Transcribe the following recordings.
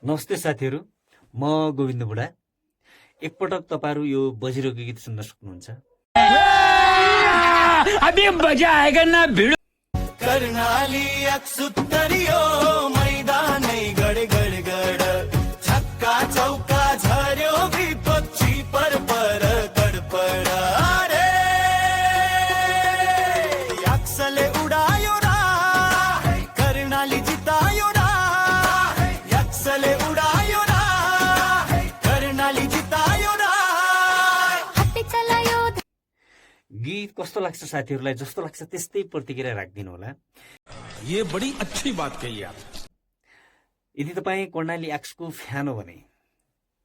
नमस्ते साथीहरू, म गोविन्द बुढा। एकपटक तपाईहरु यो बजिरहेको गीत सुन्न सक्नुहुन्छ। अभी मजा आएगा ना भिड कर्णाली अक्सुत्तरियो मैदानै गड गड गड छक्का चौका झर्यो विपक्षी पर कडपड अरे यक्सले उडायो रा कर्णाली जितायो रा यक्सले उडायो रा कर्णाली जितायो रा हात्ती चलायो गीत कस्तो लाग्छ साथीहरूलाई? जस्तो लाग्छ त्यस्तै प्रतिक्रिया राखिदिनु होला। ये बड़ी अच्छी बात कही आप। यदि तपाईँ कर्णाली एक्सको फ्यान हो भने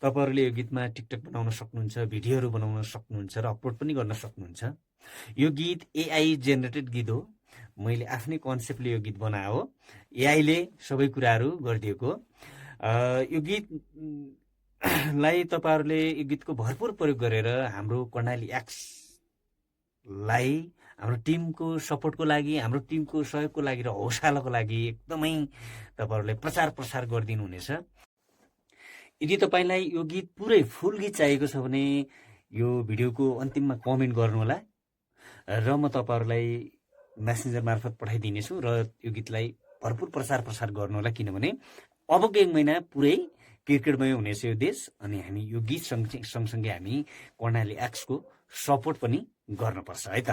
तपाईहरुले यो गीतमा टिकटक बनाउन सक्नुहुन्छ, भिडियोहरू बनाउन सक्नुहुन्छ र अपलोड पनि गर्न सक्नुहुन्छ। यो गीत एआई जेनेरेटेड गीत हो। मैले आफ्नै कन्सेप्टले यो गीत बनाए हो। एआईले सबै कुराहरू गरिदिएको। यो गीतलाई तपाईहरुले यो गीतको भरपुर प्रयोग गरेर हाम्रो कर्णाली एक्स लाई हाम्रो टिमको सपोर्टको लागि, हाम्रो टिमको सहयोगको लागि र हौसलाको लागि एकदमै तपाईहरुले प्रचार प्रसार गरिदिनु हुनेछ। यदि तपाईलाई यो गीत पुरै फुल गीत चाहिएको छ भने यो भिडियोको अन्तिममा कमेन्ट गर्नु होला र म तपाईहरुलाई मेसेन्जर मार्फत पठाइदिनेछु र यो गीतलाई भरपुर प्रचार गर्नु होला, किनभने अबको 1 महिना पुरै क्रिकेटमय हुनेछ यो देश। अनि हामी यो गीत सँगसँगै हामी कर्णाली एक्सको सपोर्ट पनि गर्नुपर्छ है त।